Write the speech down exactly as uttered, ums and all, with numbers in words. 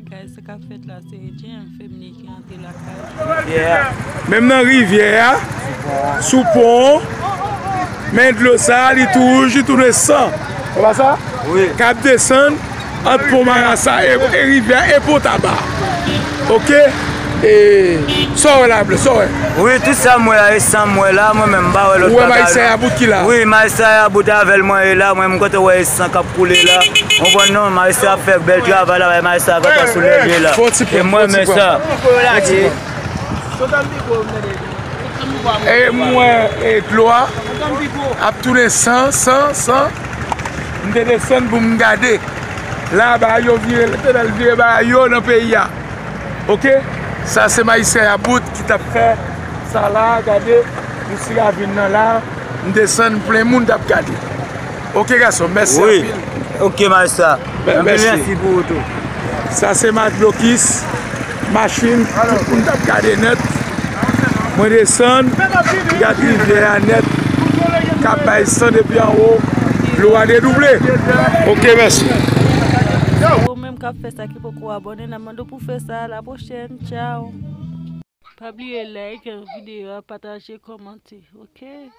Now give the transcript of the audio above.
Guys, sa k ap fèt la, se Djen Femni ki antre lakay. Menm nan rivyè a, sou pon, men dlo sa, li tou wouj, li tounen san. Se pa sa? Wi. K ap desann ant pon Marasa e, e rivyè e pon Taba. Oke? E sa w wè la, Blè, sa w wè? Wi, tout sa m wè a, e san m wè la, mwen menm m pa wè lòt bagay. Ou wè majistra Yabout ki la? Wi, majistra Yabout avè l mwen ye la, mwen m kontan wè e san k ap koule la. Ou konprann non, majistra ap fè bèl travay la, majistra ap sou lève la. Fò ti pwen, e mwen fò ti men pwen. Sa. E mwen, e dlo a ap tounen san, san, san. M te desann pou m gade. La, bagay yo vire, letènèl vire bagay yo nan peyi a. Oke? Sa se majistra Yabout ki t ap fè sa la, gade, nou si ravin nan la, m desann plen moun t ap gade. Oke, gason, mèsi anpil. Wi. Oke, majistra. Anpil mèsi pou ou tou. Sa se mak blokis, machin, tout moun t ap gade nèt. Mwen desann, gad rivyè a nèt, k ap bay san depi anwo, dlo a dedouble. Oke, mèsi. Ou menm k ap fè sa ki poko abòne, n ap mande w pou fè sa. A la pwochèn, tchaw. Pa bliye like videyo a, pataje, kòmante, oke?